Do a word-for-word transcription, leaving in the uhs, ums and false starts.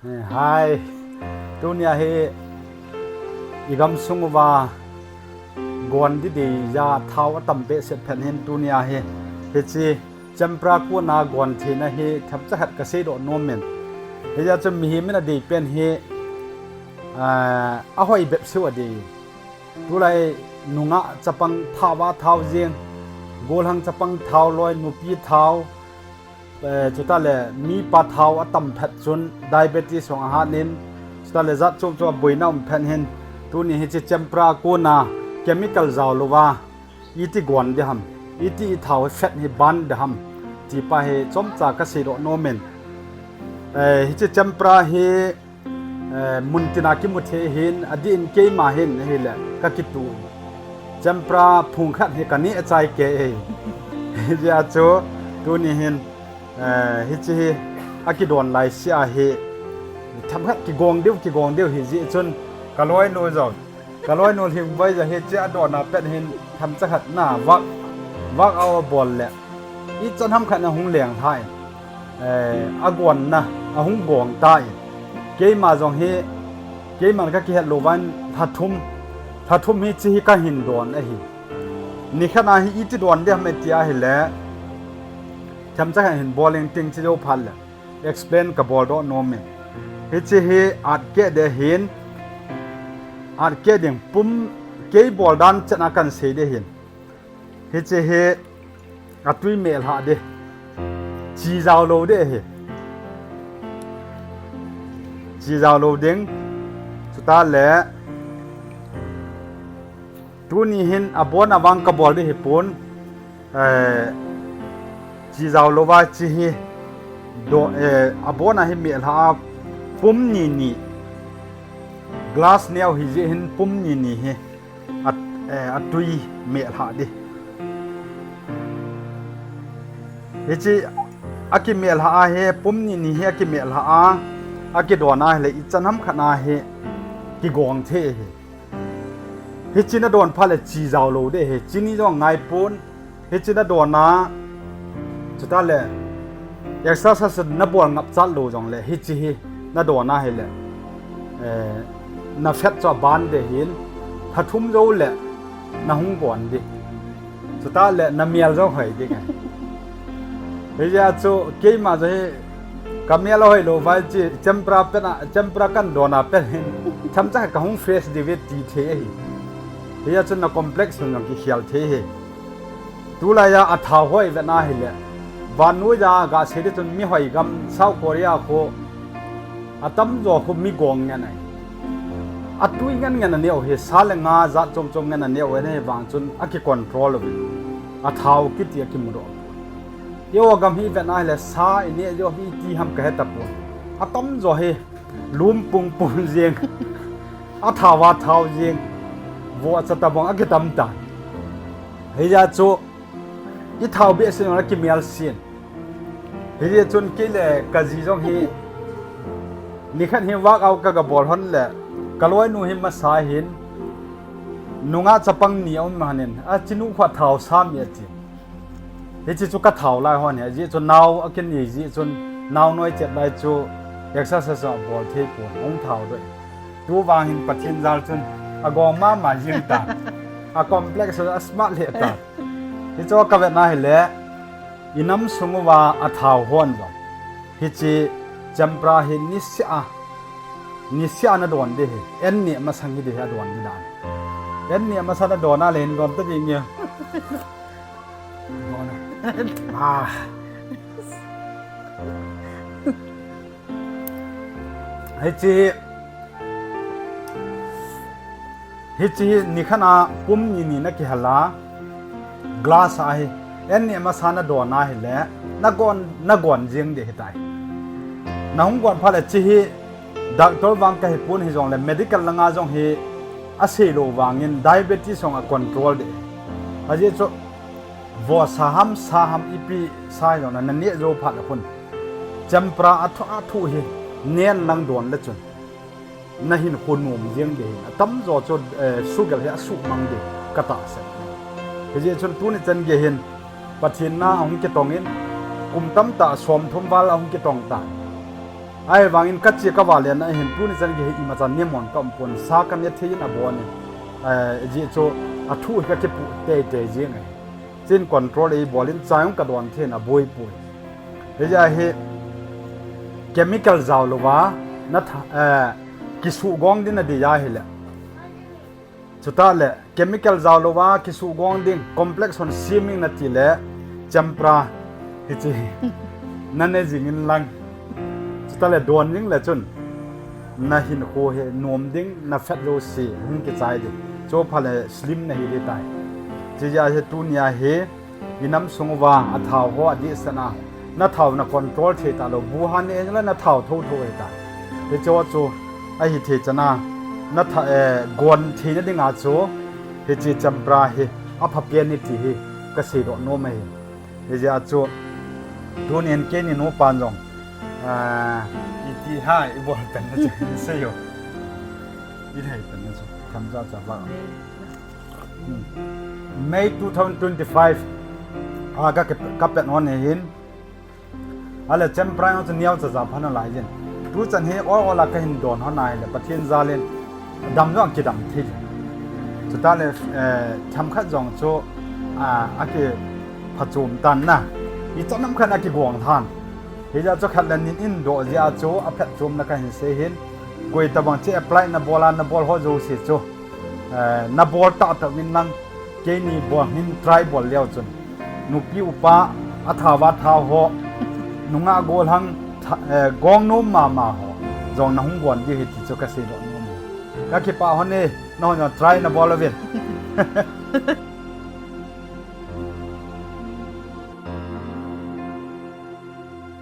Hai, tunia hi i gamsung uva gon didi ja thao atam behseh phat hin tunia hi hiche champra kona gon theina hi themcha khat kasei doh nom in. Hijeh chun mihem in adei pen hi, ah, ahoi bep seh adei. Tulai nungah chapang thao a thao jing, golhang chapang thao loi, nupi thao, eh, chutah le mipa thao atam phat chun diabetes jong ahat in, chutah le jat chom chom a boina um phat hin, tuni hiche champra kona chemical jao louva iti gon ding ham, iti i thao hi fat hi ban ding ham, ti pa hi chomcha kasei doh nom in. Eh, hiche champra hi, eh, muntina kimu thei hin, adih in keima hin ahile kakitu. Champra phung khat hi kaneh chai kei e. Hijeh chun tuni hin, eh, hiche hi akidon lai seh ahi. Themkhat kigong diu, kigong diu hijeh chun kaloinu jong, kaloinu Lhingboi jong hiche adon a pet hin themcha khat na vak, vak a abol le ichan ham khat na hung leng lhai. Eh, agonna ahung gong tai. Keima jong hi, keiman kakihet lou van lha thum, lha thum hiche hi kahin don ahi. Nikhat a hi iti don ding ham iti ahile, themcha khat hin bol inge ting, chejou phat le explain kabol doh nom in. Hiche hi atkeh ding hin, atkeh ding pum, kei bol dan chan a kahin sei ding hin. Hiche hi atui meh lhah ding. Chi jao lou ding ahi. Chi jao lou ding. Chutah le tuni hin abon a vang kabol ding hipon. Eh, chi jao louva hiche hi do, eh, abon a hi meh lhah a pum ni ni. Glass neo hijeh hin pum ni ni hi a, eh, atui meh lhah ding. Hiche akimeh lhah a hi, pum ni ni hi akimeh lhah a, akidon ahile ichan ham khat a hi kigong thei ahi. Hiche nadon phat le chi jao lou ding ahi, chini jong ngai pon. Hiche nadon a, chutah le exercise nabol ngap chat lou jongle hiche hi nadon ahile, eh, na fat chu aban ding hin, lha thum jou le nahung gon ding. Chutah le namel jong hoi ding ahi. Hijeh chun keima jong hi kamel ahoi lou vai chi, champra pen a, champra kahin don a pet hin themcha khat kahung fresh ding ve ti thei ahi. Hijeh chun na complex jong kikhel thei ahi. Tulai a athao hoi vet na hile, vannoi a gasei ding chun mi hoi gam South Korea khu atamjo khu mi gong ngen ahi. Atui ngen ngen aneh u hi, sa le nga jat chom chom ngen aneh u ahi, vang chun akicontrol uvin. Athao kiti akimudoh. Eiho gam hi vet na hile sa ineh joh hi iti ham kahe tapon. Atamjo hi lum pung pung jeng. Athao a thao jeng. Vohcha tabang akitam tan. Hijeh chun ithao behseh jong le kimel sen. Hijeh chun kei le kaji jong hi nikhat hi workout kagabol hon le kaloinu hi masa hin nungah chapang ni aum lhon in, achinu khu athao sa mi ati. Hiche chu kathao lai hon hi, ajeh chu nao akinei jeh chun nao noi chet lai chu exercise abol thei pon, hung thao doh. Tuvang hin Pathen jal chun agong mama jeng tan. A complex a smart lheh tan. Hichu kavet na hile, inam sung uva athao hon jong hiche champra hi niseh a, niseh a nadon ding ahi, an neh masang hiding ahi adon ding dan. An neh masa nadon a le hin don ta ding e. Don a. Ah. Hiche hi, hiche hi nikhat a pum ni ni nakihal a, glass a hi, an neh masa nadon a hile, nagon, nagon jeng ding ahitai. Nahung gon phat le hiche hi, doctor vang kahipon hijongle, medical langa jong hi, asei lou vangin, diabetes jong acontrol ding. Ajeh chu, vohsa ham, sa ham, ipi sa hijongle, naneh jou phat le khun. Champra athu, athu hi, nen lang don le chun. Nahinkho nom jeng ding ahi. Atamjo chu, eh, sugar hi asuhmang ding katahsan. Hijeh chun tuni chan gei hin Pathen na ahung kitong in, kum tamtah somthum val ahung kitong tan. Ahivangin kache kavale na hin tuni chan gei hi imacha nemon ka um pon, sa kane thei in abon in. Eh, ajeh chu athu hi kakipu teitei jing e. Chin control eibol in chai jong kadon thei in aboi poi. Hijeh a hi chemical jao louva natha, eh, kisuhgong ding nadei ahile. Chutah le chemical jao louva kisuhgong ding, complexion slimming nati le champra hiche hi nane jing in lang. Chutah le don jing le chun nahinkho hi nom ding, nafat jouse hung kichai ding. Chuphat le slim nahi ding tai. Hijeh a hi tunia hi inam sung uva athao ho adehset a, nathao na control thei talou, bu ha ne le nathao thotho hita. Hiche chu ahithei chan a, natha, eh, gon theina dinga chu hiche champra hi aphapen e ti hi kaseidoh nom ahi. Hijeh a chu tunin keini nupan jong, ah, iti ha ibol pen na chu isei o. Ithei pen na chu themcha cha va. Hmm. May two thousand twenty-five a ka, ka, kapet hon ahin. Ahile champra jong chu neocha cha pha nalai jin. Tuchan hi ol ol a kahin don hon ahile Pathen jal in dam jong kidam thei. Chutah le, eh, themkhat jong chu, ah, akiphachom tan na. Ichan ham khat in akigong lhan. Hijeh a chu khat le nin in doh jeh a chu aphatchomna kahin sei hin. Koi tabang chu apply nabol a nabol ho jouse chu, eh, nabol tahtah uvin lang, keini bol hin try bol leu chun, nupi upa, athao va thao ho, nungah gollhang, tha-, eh, gong nom mama ho jong nahung gon diu ahi ti chu kaseidoh nom e. Kakipah hon e, nahon jong try nabol uvin.